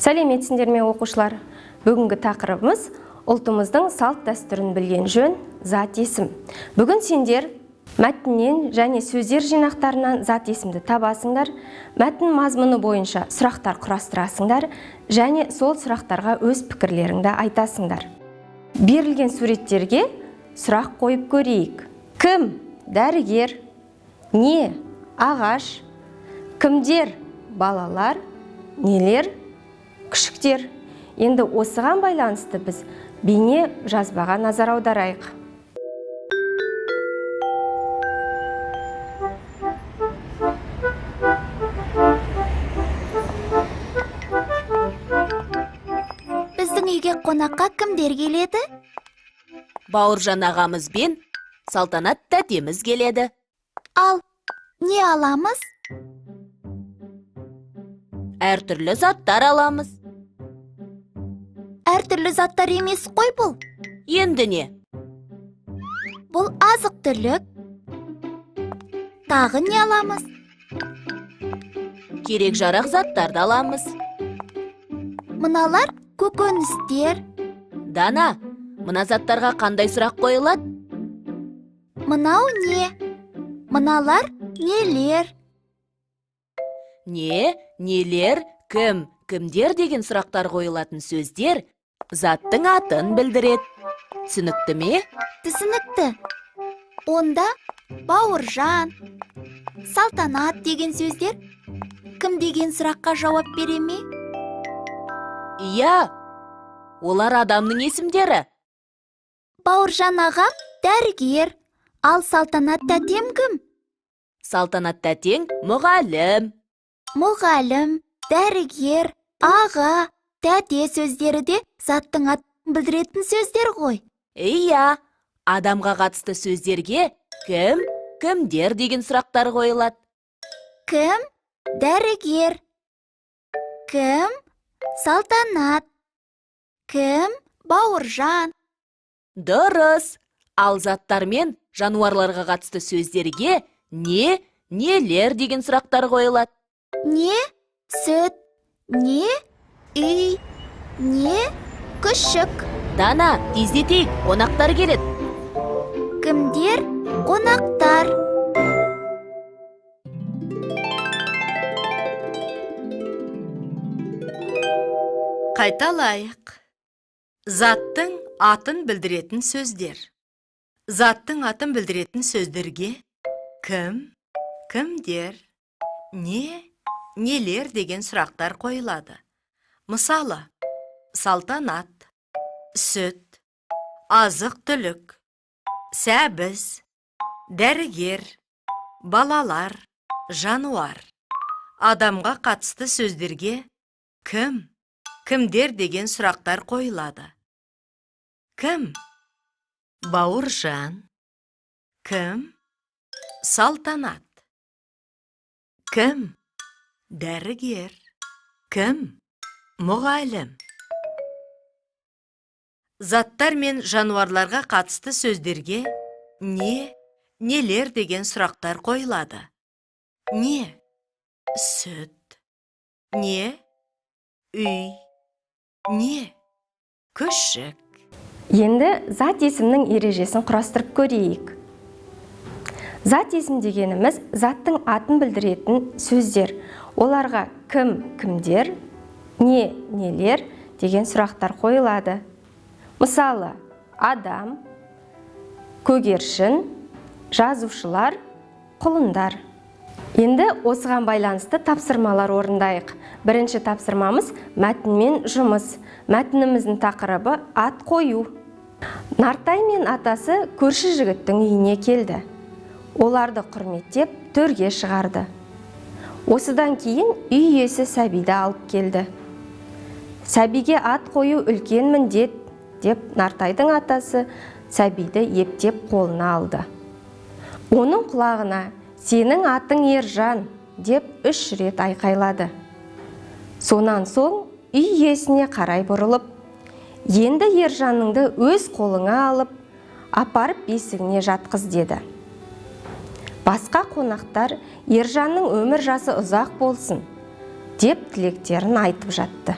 Сәлеметсіңдер ме, оқушылар? Бүгінгі тақырыбымыз ұлтымыздың салт дәстүрін білген жөн, зат есім. Бүгін сендер мәтіннен және сөздер жинақтарынан зат есімді табасыңдар, мәтін мазмұны бойынша сұрақтар құрастырасыңдар және сол сұрақтарға өз пікірлеріңді айтасыңдар. Берілген суреттерге сұрақ қойып көрейік. Кім? Дәрігер. Не? Ағаш. Кімдер? Балалар. Нелер? Күшіктер. Енді осыған байланысты біз бейне жазбаға назар аударайық. Біздің үйге қонаққа кімдер келеді? Бауыржан ағамыз бен Салтанат тәтеміз келеді. Ал, не аламыз? Әртүрлі заттар аламыз. Әртүрлі заттар емес қой бұл. Енді не? Бұл азық-түлік. Тағы не аламыз? Керек-жарақ заттарды аламыз. Мыналар көкөністер. Дана, мына заттарға қандай сұрақ қойылады? Мынау не? Мыналар нелер? Не, нелер, кім, кімдер деген сұрақтар қойылатын сөздер заттың атын білдіреді. Түсінікті ме? Түсінікті. Онда Бауыржан, Салтанат деген сөздер кім деген сұраққа жауап бере ме? Иә, олар адамның есімдері. Бауыржан ағам дәрігер, ал Салтанат тәтем кім? Салтанат тәтең мұғалім. Мұғалім, дәрігер, аға, тәте сөздері де заттың атын білдіретін сөздер ғой. Иә, адамға қатысты сөздерге кім, кімдер деген сұрақтар қойылады. Кім? Дәрігер. Кім? Салтанат. Кім? Бауыржан. Дұрыс. Ал заттар мен жануарларға қатысты сөздерге не, нелер деген сұрақтар қойылады. Не? Сүт. Не? Үй. Не? Күшік. Дана, тездетейік, қонақтар келеді. Кімдер? Қонақтар. Қайталайық. Заттың атын білдіретін сөздер. Заттың атын білдіретін сөздерге кім, кімдер, не, нелер деген сұрақтар қойылады. Мысалы, Салтанат, сүт, азық-түлік, сәбіз, дәрігер, балалар, жануар. Адамға қатысты сөздерге кім, кімдер деген сұрақтар қойылады. Кім? Бауыржан. Кім? Салтанат. Кім? Дәрігер. Кім? Мұғалім. Заттар мен жануарларға қатысты сөздерге не, нелер деген сұрақтар қойылады. Не? Сүт. Не? Үй. Не? Күшік. Енді зат есімнің ережесін құрастырып көрейік. Зат есім дегеніміз заттың атын білдіретін сөздер. Оларға кім, кімдер, не, нелер деген сұрақтар қойылады. Мысалы, адам, көгершін, жазушылар, құлындар. Енді осыған байланысты тапсырмалар орындайық. Бірінші тапсырмамыз мәтінмен жұмыс. Мәтініміздің тақырыбы ат қою. Нартай мен атасы көрші жігіттің үйіне келді. Оларды құрметтеп төрге шығарды. Осыдан кейін үй иесі Сәбиді алып келді. Сәбиге ат қою үлкен міндет, деп Нартайдың атасы Сәбиді ептеп қолына алды. Оның құлағына сенің атың Ержан деп 3 рет айқайлады. Сонан соң үй иесіне қарай бұрылып, енді Ержаныңды өз қолыңа алып, апарып бесігіне жатқыз деді. Басқа қонақтар Ержанның өмір жасы ұзақ болсын деп тілектерін айтып жатты.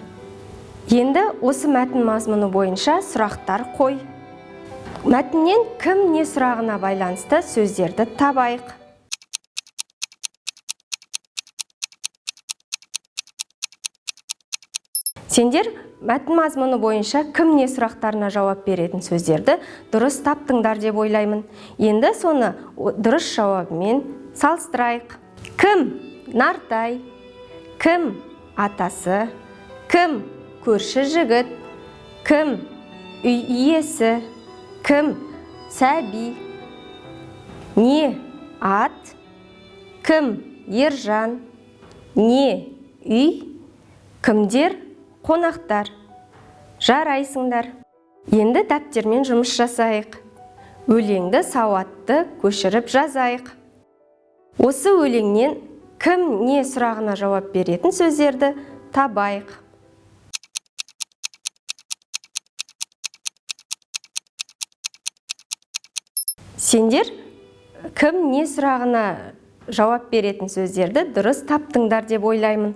Енді осы мәтін мазмұны бойынша сұрақтар қой. Мәтіннен кім не сұрағына байланысты сөздерді табайық. Сендер мәтін мазмұны бойынша кім не сұрақтарына жауап беретін сөздерді дұрыс таптыңдар деп ойлаймын. Енді соны дұрыс жауабымен салыстырайық. Кім Нартай, кім атасы, кім көрші жігіт, кім үй иесі, кім сәби, не ат, кім Ержан, не үй, кімдер қонақтар. Жарайсыңдар. Енді дәптермен жұмыс жасайық. Өлеңді сауатты көшіріп жазайық. Осы өлеңнен кім не сұрағына жауап беретін сөздерді табайық. Сендер кім не сұрағына жауап беретін сөздерді дұрыс таптыңдар деп ойлаймын.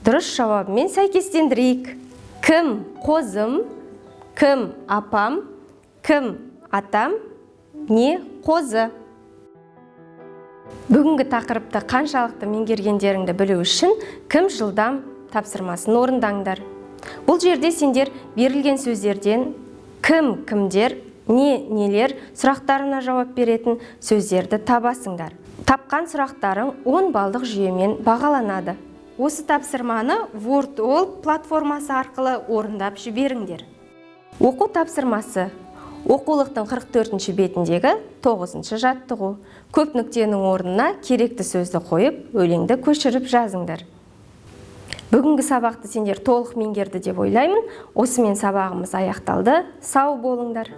Дұрыс жауабымен сәйкестендірейік. Кім қозым, кім апам, кім атам, не қозы. Бүгінгі тақырыпты қаншалықты меңгергендеріңді білу үшін кім жылдам тапсырмасын орындаңдар. Бұл жерде сендер берілген сөздерден кім, кімдер, не, нелер сұрақтарына жауап беретін сөздерді табасыңдар. Тапқан сұрақтарың 10 балдық жүйемен бағаланады. Осы тапсырманы WordWall платформасы арқылы орындап жіберіңдер. Оқу тапсырмасы. Оқулықтың 44-ші бетіндегі 9-шы жаттығу. Көп нүктенің орнына керекті сөзді қойып, өлеңді көшіріп жазыңдар. Бүгінгі сабақты сендер толық меңгерді деп ойлаймын. Осымен сабағымыз аяқталды. Сау болыңдар.